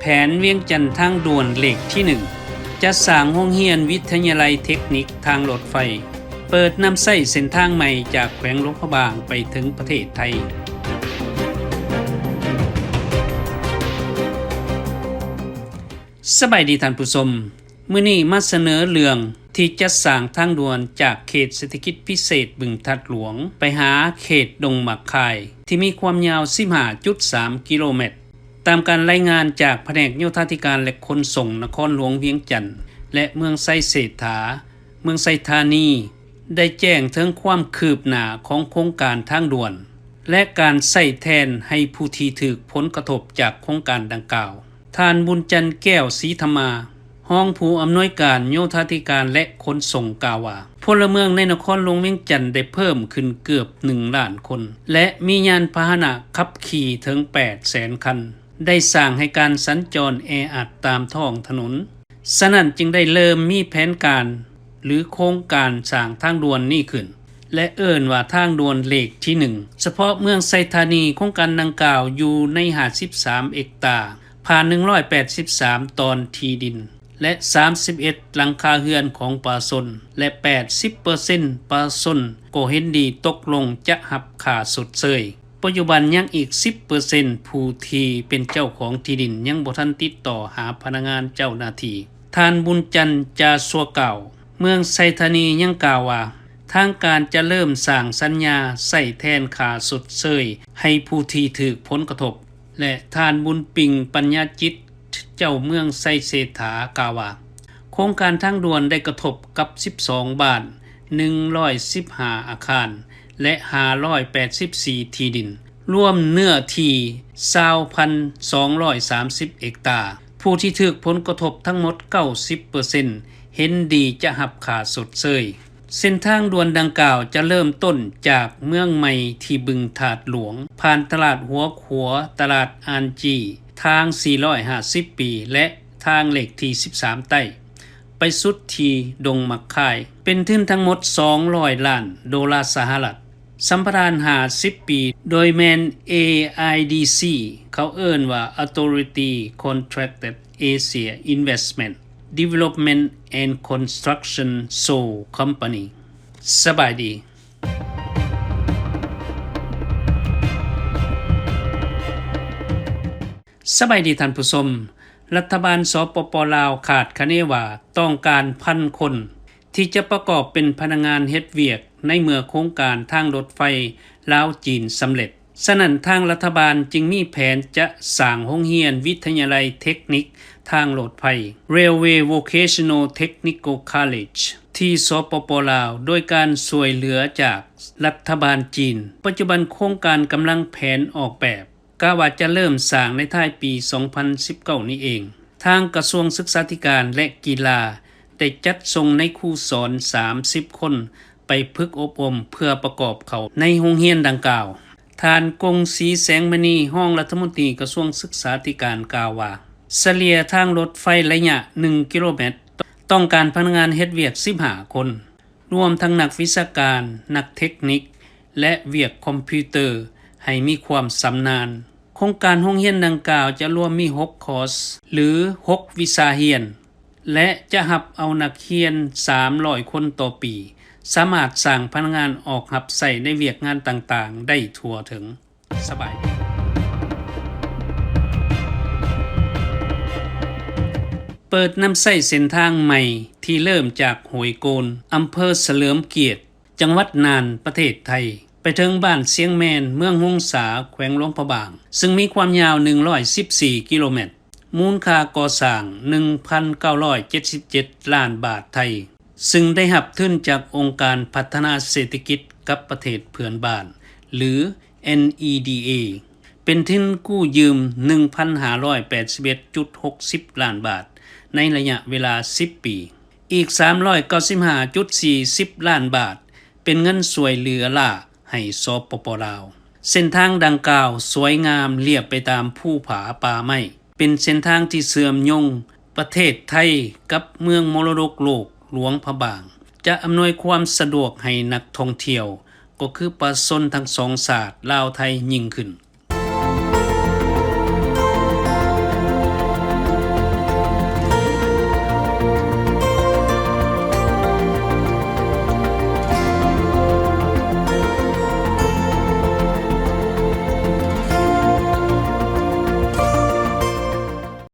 ແຜນວຽງຈັນທາງດ່ວນເລກທີໜຶ່ງ ຈະສ້າງໂຮງຮຽນວິທະຍາໄລເທັກນິກທາງລົດໄຟ, ເປີດນຳໃຊ້ເສັ້ນທາງໃໝ່ຈາກແຂວງຫຼວງພະບາງໄປເຖິງປະເທດໄທ. ສະບາຍດີທ່ານຜູ້ຊົມ, ມື້ນີ້ມາສະເໜີເລື່ອງທີ່ຈະສ້າງທາງດ່ວນຈາກເຂດເສດຖະກິດພິເສດບຶງທາດຫຼວງ ໄປຫາເຂດດົງໝາກຄາຍ ທີ່ມີຄວາມຍາວສິບຫ້າຈຸດສາມກິໂລແມັດ. ຕາມການລາຍງານຈາກພະແນກໂຍທາທິການ ແລະ ຂົນສົ່ງນະຄອນຫຼວງວຽງຈັນ ແລະ ເມືອງໄຊເສດຖາ, ເມືອງໄຊທານີ ໄດ້ແຈ້ງເຖິງຄວາມຄືບໜ້າຂອງໂຄງການທາງດ່ວນ ແລະ ການໃຊ້ແທນໃຫ້ຜູ້ທີ່ຖືກຜົນກະທົບຈາກໂຄງການດັ່ງກ່າວ. ທ່ານ ບຸນຈັນ ແກ້ວສີທຳມາ, ຮອງຜູ້ອຳນວຍການໂຍທາທິການ ແລະ ຂົນສົ່ງ ກ່າວວ່າ ພົນລະເມືອງໃນນະຄອນຫຼວງວຽງຈັນໄດ້ເພີ່ມຂຶ້ນເກືອບໜຶ່ງລ້ານຄົນ ແລະ ມີຍານພາຫະນະຂັບຂີ່ເຖິງແປດແສນຄັນ, ໄດ້ສ້າງໃຫ້ການສັນຈອນແອອັດຕາມທ້ອງຖະໜົນ. ສະນັ້ນຈຶ່ງໄດ້ເລີ່ມມີແຜນການ ຫຼື ໂຄງການສ້າງທາງດ່ວນນີ້ຂຶ້ນ ແລະ ເອີ້ນວ່າທາງດ່ວນເລກທີໜຶ່ງ. ສະເພາະເມືອງໄຊທານີ, ໂຄງການດັ່ງກ່າວຢູ່ໃນຫ້າສິບສາມເອັກຕາ, ຜ່ານໜຶ່ງຮ້ອຍແປດສິບສາມຕອນທີ່ດິນ ແລະ ສາມສິບເອັດຫຼັງຄາເຮືອນຂອງປະຊາຊົນ ແລະ ແປດສິບເປີເຊັນປະຊາຊົນກໍເຫັນດີຕົກລົງຈະຮັບຄ່າຊົດເຊີຍ. ປັດຈຸບັນຍັງອີກສິບເປີເຊັນຜູ້ທີ່ເປັນເຈົ້າຂອງທີ່ດິນຍັງບໍ່ທັນຕິດຕໍ່ຫາພະນັກງານເຈົ້າໜ້າທີ່. ທ່ານ ບຸນຈັນ ຈາຊົວ ກ່າວ. ເມືອງໄຊທານີຍັງກ່າວວ່າ ທາງການຈະເລີ່ມສ້າງສັນຍາໃຊ້ແທນຄ່າຊົດເຊີຍໃຫ້ຜູ້ທີ່ຖືກຜົນກະທົບ ແລະ ທ່ານ ບຸນປິງ ປັນຍາຈິດ ເຈົ້າເມືອງໄຊເສດຖາ ກ່າວວ່າ ໂຄງການທາງດ່ວນໄດ້ກະທົບກັບສິບສອງບ້ານ, ໜຶ່ງຮ້ອຍສິບຫ້າອາຄານ ແລະ ຫ້າຮ້ອຍແປດສິບສີ່ທີ່ດິນ, ລວມເນື້ອທີ່ຊາວພັນສອງຮ້ອຍສາມສິບເອັກຕາ. ຜູ້ທີ່ຖືກຜົນກະທົບທັງໝົດເກົ້າສິບເປີເຊັນເຫັນດີຈະຮັບຄ່າຊົດເຊີຍ. ເສັ້ນທາງດ່ວນດັ່ງກ່າວຈະເລີ່ມຕົ້ນຈາກເມືອງໃໝ່ທີ່ບຶງທາດຫຼວງ, ຜ່ານຕະຫຼາດຫົວຂົວ, ຕະຫຼາດອານຈີ, ທາງສີ່ຮ້ອຍຫ້າສິບປີ ແລະ ທາງເລກທີສິບສາມໃຕ້, ໄປສຸດທີ່ດົງໝາກຄາຍ, ເປັນທຶນທັງໝົດສອງຮ້ອຍລ້ານໂດລາສະຫະລັດ, ສຳປະທານຫ້າສິບປີ, ໂດຍແມ່ນ ເອໄອດີຊີ ເຂົາເອີ້ນວ່າ Authority Contracted Asia Investment Development and Construction Seoul Company. ສະບາຍດີ. ສະບາຍດີທ່ານຜູ້ຊົມ. ລັດຖະບານ ສປປ ລາວ ຄາດຄະເນວ່າຕ້ອງການພັນຄົນ ທີ່ຈະປະກອບເປັນພະນັກງານເຮັດວຽກໃນເມື່ອໂຄງການທາງລົດໄຟລາວ-ຈີນສຳເລັດ. ສະນັ້ນ, ທາງລັດຖະບານຈຶ່ງມີແຜນຈະສ້າງໂຮງຮຽນວິທະຍາໄລເທັກນິກທາງລົດໄຟ Railway Vocational Technical College ທີ່ ສປປ ລາວ ໂດຍການຊ່ວຍເຫຼືອຈາກລັດຖະບານຈີນ. ປັດຈຸບັນໂຄງການກຳລັງແຜນອອກແບບ, ກະວ່າຈະເລີ່ມສ້າງໃນທ້າຍປີສອງພັນສິບເກົ້ານີ້ເອງ. ທາງກະຊວງສຶກສາທິການ ແລະ ກິລາ ໄດ້ຈັດສົ່ງນາຍຄູສອນສາມສິບຄົນໄປຝຶກອົບຮົມເພື່ອປະກອບເຂົ້າໃນໂຮງຮຽນດັ່ງກ່າວ. ທ່ານ ກົງສີ ແສງມະນີ, ຮອງລັດຖະມົນຕີກະຊວງສຶກສາທິການ ກ່າວວ່າ ສະເລ່ຍທາງລົດໄຟໄລຍະໜຶ່ງກິໂລແມັດ ຕ້ອງການພະນັກງານເຮັດວຽກສິບຫ້າຄົນ, ລວມທັງນັກວິຊາການ, ນັກເທັກນິກ ແລະ ວຽກຄອມພິວເຕີ ໃຫ້ມີຄວາມຊຳນານ. ໂຄງການໂຮງຮຽນດັ່ງກ່າວຈະລວມມີຫົກຄອສ ຫຼື ຫົກວິຊາຮຽນ ແລະ ຈະຮັບເອົານັກຮຽນສາມຮ້ອຍຄົນຕໍ່ປີ, ສາມາດສ້າງພະນັກງານອອກຮັບໃຊ້ໃນວຽກງານຕ່າງໆໄດ້ທົ່ວເຖິງ. ສະບາຍດີ. ເປີດນຳໃຊ້ເສັ້ນທາງໃໝ່ທີ່ເລີ່ມຈາກຫ້ວຍໂກນ, ອຳເພີສະເຫຼີມກຽດ, ຈັງຫວັດນ່ານ, ປະເທດໄທ, ໄປເຖິງບ້ານຊຽງແມນ, ເມືອງຫົງສາ, ແຂວງຫຼວງພະບາງ, ຊຶ່ງມີຄວາມຍາວໜຶ່ງຮ້ອຍສິບສີ່ກິໂລແມັດ, ມູນຄ່າກໍ່ສ້າງໜຶ່ງພັນເກົ້າຮ້ອຍເຈັດສິບເຈັດລ້ານບາດໄທ, ຊຶ່ງໄດ້ຮັບທຶນຈາກອົງການພັດທະນາເສດຖະກິດກັບປະເທດເພື່ອນບ້ານ ຫຼື ເອັນອີດີເອ ເປັນທຶນກູ້ຢືມໜຶ່ງພັນຫ້າຮ້ອຍແປດສິບເອັດຈຸດຫົກສິບລ້ານບາດ ໃນໄລຍະເວລາສິບປີ. ອີກສາມຮ້ອຍເກົ້າສິບຫ້າຈຸດສີ່ສິບລ້ານບາດ ເປັນເງິນຊ່ວຍເຫຼືອລ້າໃຫ້ ສປປ ລາວ. ເສັ້ນທາງດັ່ງກ່າວສວຍງາມລຽບໄປຕາມພູຜາປ່າໄມ້, ເປັນເສັ້ນທາງທີ່ເຊື່ອມໂຍງປະເທດໄທກັບເມືອງມໍລະດົກໂລກຫຼວງພະບາງ, ຈະອຳນວຍຄວາມສະດວກໃຫ້ນັກທ່ອງທ່ຽວ ກໍຄືປະຊາຊົນທັງສອງຊາດ ລາວ-ໄທ ຍິ່ງຂຶ້ນ.